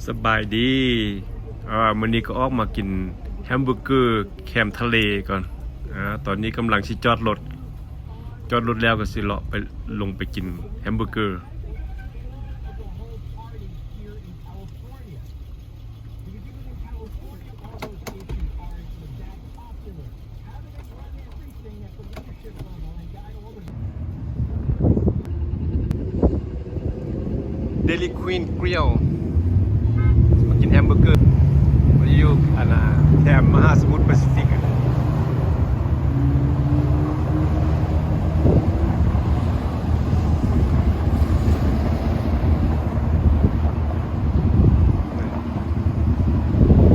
ສະບາຍດີ ອາ ມື້ນີ້ກໍອອກມາກິນແຮມເບີເກີແຄມທະເລກ່ອນ. ອາ ຕອນນີ້ກຳລັງຊິຈອດລົດ ຈອດລົດແລ້ວກໍຊິເລາະໄປ ລົງໄປກິນແຮມເບີເກີ. Dairy Queen Grill ມາກິນແຮມເບີເກີ ຢູ່ອັນນ່າ ແຖບມະຫາສະໝຸດປາຊີຟິກ.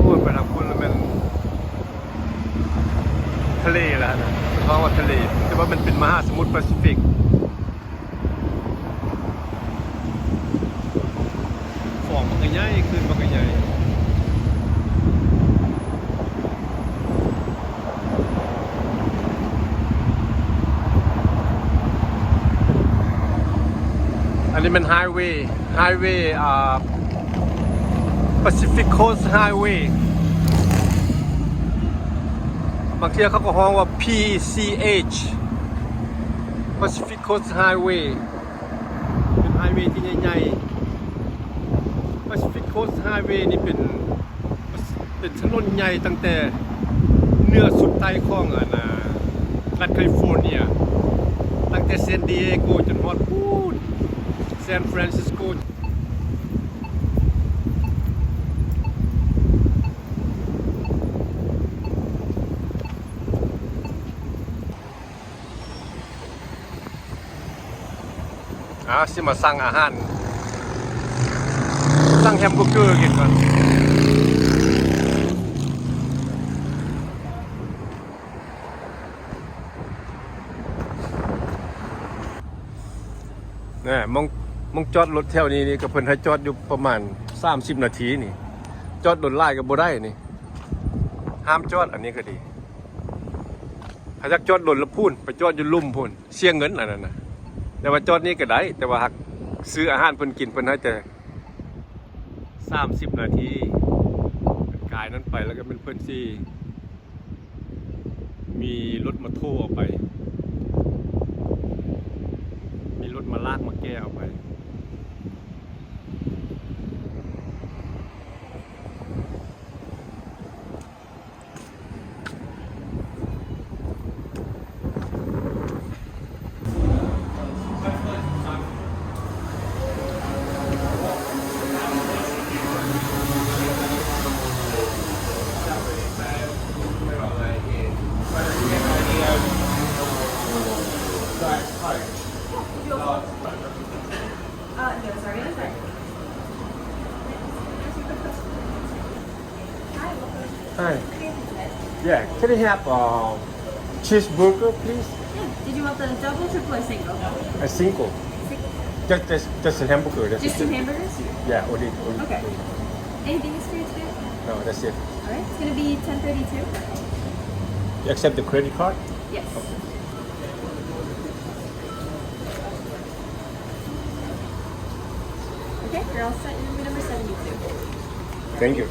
ໂອ້ຍ ໄປທາງພຸ້ນລະແມ່ນ ທະເລລະຫັ້ນນະ ເຂົາເວົ້າວ່າທະເລ ແຕ່ວ່າມັນເປັນມະຫາສະໝຸດປາຊີຟິກ. ຟອງມັນກໍໃຫຍ່ ຄື້ນມັນກໍໃຫຍ່. ອັນນີ້ແມ່ນໄຮເວ ໄຮເວ ອ່າ Pacific Coast Highway ບາງເທື່ອເຂົາກໍຮ້ອງວ່າ PCH Pacific Coast Highway ເປັນໄຮເວທີ່ໃຫຍ່ໆ. Pacific Coast Highway ນີ້ເປັນ ເປັນຖະໜົນໃຫຍ່ຕັ້ງແຕ່ເໜືອສຸດໃຕ້ຂອງອັນນ່າ ລັດຄາລິຟໍເນຍ ຕັ້ງແຕ່ San Diego ຈົນຮອດພຸ້ນ San Francisco. ອາ ຊິມາສັ່ງອາຫານ ສັ່ງແຮມເບີເກີກິນກ່ອນ. ແນ່ ໝ່ອງ ໝ່ອງຈອດລົດແຖວນີ້ນີ້ ກໍເພິ່ນໃຫ້ຈອດຢູ່ປະມານສາມສິບນາທີນີ້ ຈອດດົນຫຼາຍກໍບໍ່ໄດ້ນີ້ ຫ້າມຈອດ. ອັນນີ້ກໍດີ ຖ້າຢາກຈອດດົນລະພຸ້ນ ໄປຈອດຢູ່ລຸ່ມພຸ້ນ ເສຍເງິນອັນນັ້ນນະ. ແຕ່ວ່າຈອດນີ້ກໍໄດ້ ແຕ່ວ່າຫາກຊື້ອາຫານເພິ່ນກິນ ເພິ່ນໃຫ້ແຕ່ສາມສິບນາທີ. ກາຍນັ້ນໄປແລ້ວກໍແມ່ນເພິ່ນຊິມີລົດມາໂທເອົາໄປ ມີລົດມາລາກມາແກ່ເອົາໄປ. Hi. Yeah, can I have, uh, cheeseburger, please? Yeah. Did you want the double, triple, or single? A single. Single. Just, just, just a hamburger. That's it. Just two hamburgers? Yeah, only, only. Okay. Anything else for you today? No, that's it. All right. It's gonna be ten thirty-two. You accept the credit card? Yes. Okay. Okay, you're all set. You're gonna be number seventy-two. Thank you.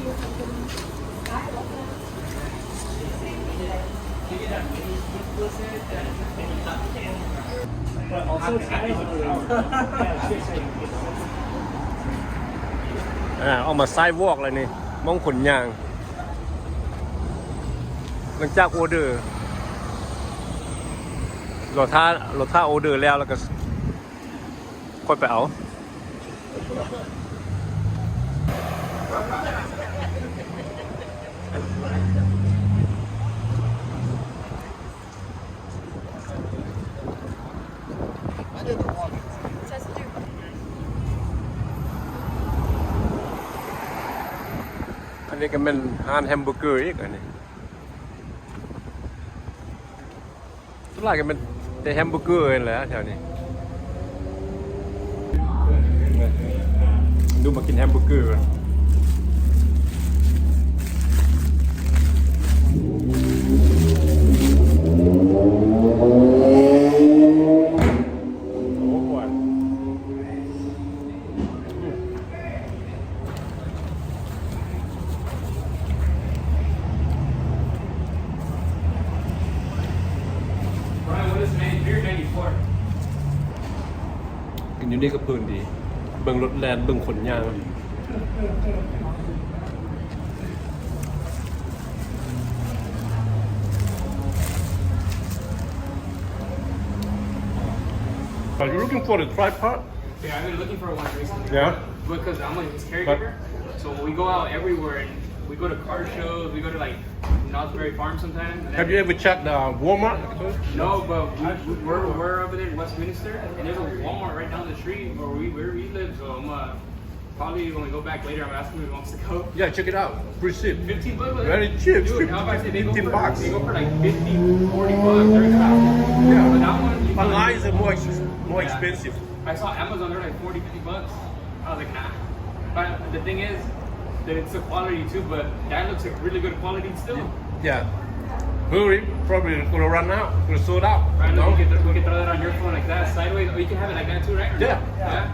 ອ່າ ອອກມາຊາຍວອກແລ້ວນີ້ ໝ່ອງຄົນຍ່າງ ຫຼັງຈາກອໍເດີ ລໍຖ້າ ລໍຖ້າອໍເດີແລ້ວ ແລ້ວກໍ ຄ່ອຍໄປເອົາ. ອັນນີ້ກໍແມ່ນຮ້ານແຮມເບີເກີອີກ ອັນນີ້. ສ່ວນຫຼາຍກໍແມ່ນແຕ່ແຮມເບີເກີຫັ້ນແຫຼະແຖວນີ້. ດູມາກິນແຮມເບີເກີກ່ອນ. ໂອ້ ອືມ. ຢູ່ນີ້ກໍເພີນດີ ເບິ່ງລົດແລ່ນ ເບິ່ງຄົນຍ່າງ. Are you looking for the tripod? Yeah, I've been looking for one recently. Yeah? Because I'm, like, his caregiver. So we go out everywhere, and we go to car shows, we go to, like, Knott's Berry Farm sometimes. Have you ever checked the Walmart? No, but we, we, we're, we're over there in Westminster, and there's a Walmart right down the street where we, where we live, so I'm, uh, probably when we go back later, I'm asking him if he wants to go. Yeah, check it out. Pretty cheap. Fifteen bucks? Very cheap. Dude, how about I say they go for, fifteen bucks. They go for, like, fifty, forty bucks. They're expensive. Yeah. But that one, you Online is more ex-, more expensive. I saw Amazon, they're, like, forty, fifty bucks. I was like, "Nah." But the thing is, it's the quality too, but that looks like really good quality still. Yeah. Hurry, probably gonna run out, gonna sold out. Right, no? You can, you can throw that on your phone like that, sideways, or you can have it like that too, right? Yeah. Yeah.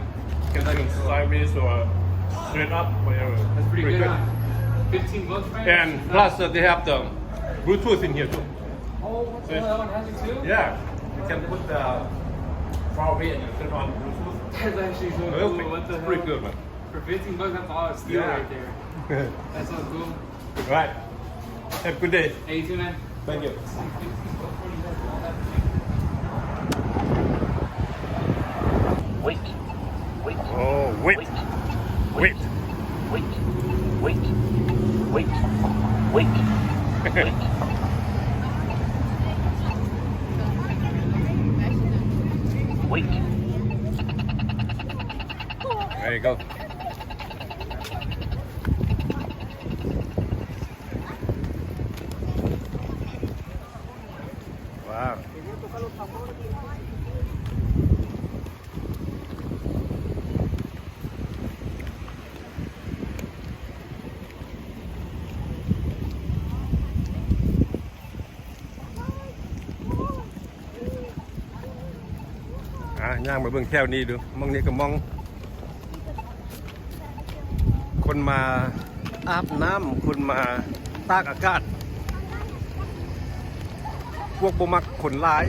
Can, like, sideways or straight up, whatever. That's pretty good, huh? Fifteen bucks, right? And plus, uh, they have the Bluetooth in here too. Oh, what the hell? That one has it too? Yeah. You can put the far away and you turn on Bluetooth. That's actually so cool. What the hell? Pretty good, man. For fifteen bucks, that's all steal right there. That's so cool. Right. Have a good day. Hey, you too, man. Thank you. Wait. Wait. Oh, wait. Wait. Wait. Wait. Wait. Wait. Wait. Wait. There you go. Wow. ອ່າ ຍ່າງມາເບິ່ງແຖວນີ້ດູ ໝ່ອງນີ້ກໍໝ່ອງ ຄົນມາອາບນ້ຳ ຄົນມາຕາກອາກາດ ພວກບໍ່ມັກຄົນຫຼາຍ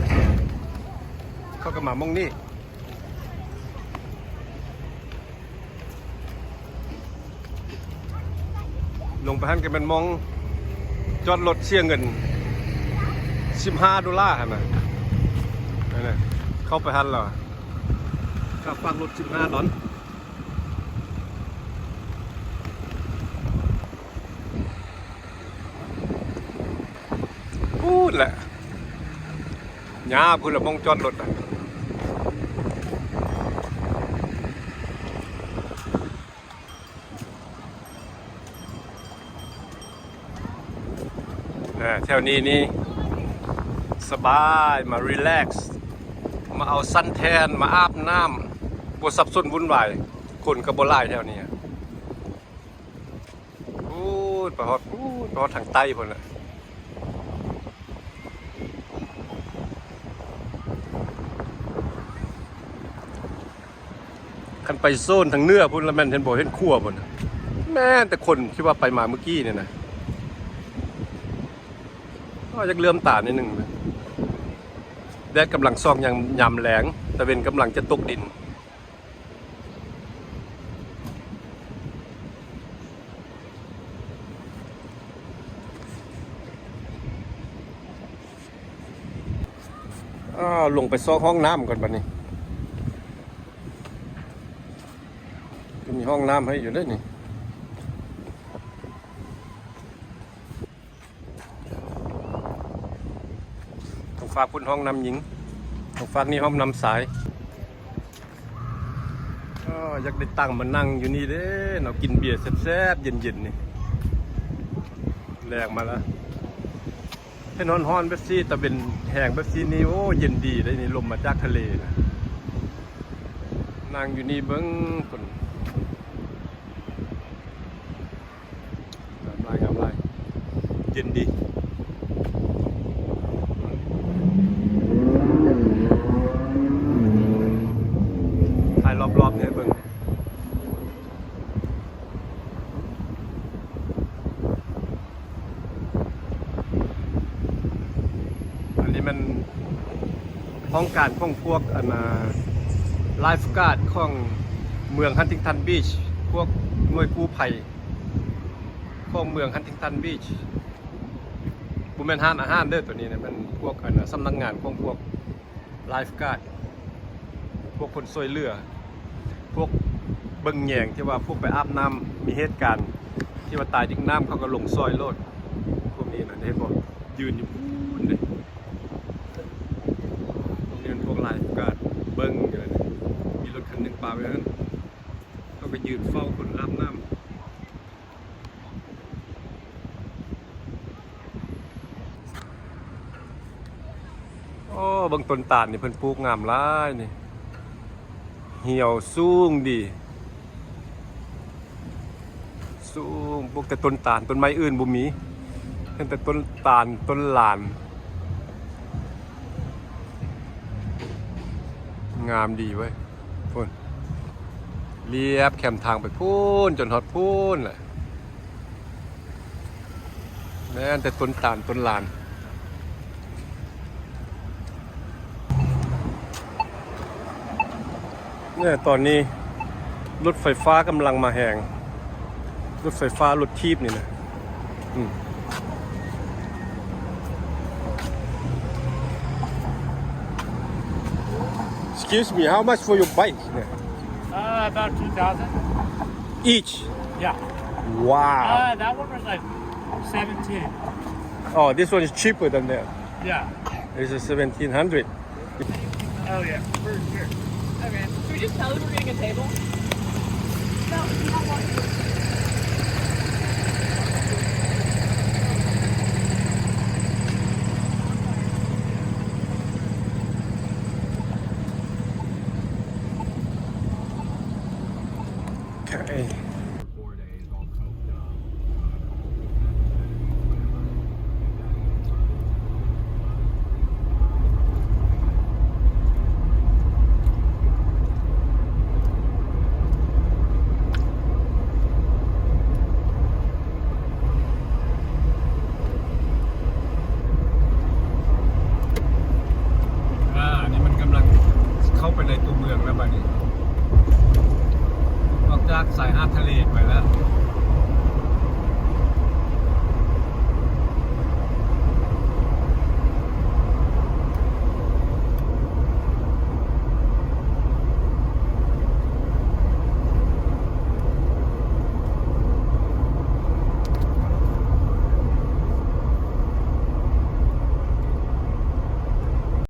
ເຂົາກໍມາໝ່ອງນີ້. ລົງໄປຫັ້ນກໍແມ່ນໝ່ອງຈອດລົດເສຍເງິນສິບຫ້າໂດລາຫັ້ນນະ ນັ້ນນະ ເຂົ້າໄປຫັ້ນແລ້ວ ຄ່າຝາກລົດສິບຫ້າດອນ. ພຸ້ນແຫຼະ ຍາວພຸ້ນລະ ໝ່ອງຈອດລົດນະ. ແຖວນີ້ນີ້ສະບາຍ ມາຣີແລັກ ມາເອົາຊັນແທນ ມາອາບນ້ຳ ບໍ່ສັບສົນວຸ່ນວາຍ ຄົນກໍບໍ່ຫຼາຍແຖວນີ້. ພຸ້ນ ໄປຮອດພຸ້ນ ໄປຮອດທາງໃຕ້ພຸ້ນແຫຼະ. ຄັນໄປໂຊນທາງເໜືອພຸ້ນລະແມ່ນເຫັນບໍ່ ເຫັນຂົວພຸ້ນ ແມ່ນແຕ່ຄົນທີ່ວ່າໄປມາມື້ກີ້ນີ້ນະ. ກໍຢາກເຫຼື້ອມຕາໜ້ອຍໜຶ່ງ ແດດກຳລັງສ່ອງ ຍາມ ຍາມແລງ ຕາເວັນກຳລັງຈະຕົກດິນ. ອ້າວ ລົງໄປຊອກຫ້ອງນ້ຳກ່ອນບັດນີ້ ກໍມີຫ້ອງນ້ຳໃຫ້ຢູ່ເດ້ນີ້. ທາງຟາກພຸ້ນຫ້ອງນ້ຳຍິງ ທາງຟາກນີ້ຫ້ອງນ້ຳຊາຍ. ກໍຢາກໄດ້ຕັ່ງມານັ່ງຢູ່ນີ້ເດ້ເນາະ ກິນເບຍແຊບໆ ເຢັນໆ ນີ້ ແລງມາລະ ເຫັນຮ້ອນໆ ແບບຊີ້ ຕາເວັນແຮງແບບຊີ້ນີ້ ໂອ້ ເຢັນດີເດ້ນີ້ ລົມມາຈາກທະເລນະ. ນັ່ງຢູ່ນີ້ເບິ່ງພຸ້ນ. ງາມຫຼາຍ ງາມຫຼາຍ ເຢັນດີ. ຖ່າຍລອບໆ ໃຫ້ເບິ່ງ. ອັນນີ້ມັນຫ້ອງການຂອງພວກ ອັນນ່າ Lifeguard ຂອງເມືອງ Huntington Beach ພວກໜ່ວຍກູ້ໄພຂອງເມືອງ Huntington Beach. ບໍ່ແມ່ນຮ້ານອາຫານເດີ ໂຕນີ້ນະ ແມ່ນພວກ ອັນ ສຳນັກງານຂອງພວກ Lifeguard ພວກຄົນຊ່ວຍເຫຼືອ ພວກເບິ່ງແຍງທີ່ວ່າພວກໄປອາບນ້ຳ ມີເຫດການທີ່ວ່າຕາຍດິກນ້ຳ ເຂົາກໍລົງຊ່ອຍໂລດ. ພວກນີ້ນະ ເຫັນບໍ່? ຢືນຢູ່ພຸ້ນເດ້. ພວກນີ້ແມ່ນພວກ Lifeguard ເບິ່ງຢູ່ນັ້ນ. ມີລົດຄັນໜຶ່ງປາໄວ້ຫັ້ນ ເຂົາກໍຢືນເຝົ້າຄົນອາບນ້ຳ. ໂອ້ ເບິ່ງຕົ້ນຕານນີ້ ເພິ່ນປູກງາມຫຼາຍນີ້ ຫ່ຽວສູງດີ ສູງ. ປູກແຕ່ຕົ້ນຕານ ຕົ້ນໄມ້ອື່ນບໍ່ມີ ເຫັນແຕ່ຕົ້ນຕານ ຕົ້ນລານ ງາມດີເວີຍ. ພຸ້ນ ລຽບແຄມທາງໄປພຸ້ນ ຈົນຮອດພຸ້ນແຫຼະ. ແມ່ນແຕ່ຕົ້ນຕານຕົ້ນລານ. ເນີ້ຍ ຕອນນີ້ລົດໄຟຟ້າກຳລັງມາແຮງ ລົດໄຟຟ້າ ລົດຖີບນີ້ນະ. ອືມ. Excuse me, how much for your bike? Uh, about two thousand. Each? Yeah. Wow. Uh, that one was like seventeen. Oh, this one is cheaper than that. Yeah. This is seventeen hundred. Oh, yeah, for sure. Okay. Should we just tell them we're getting a table? No, we don't want to.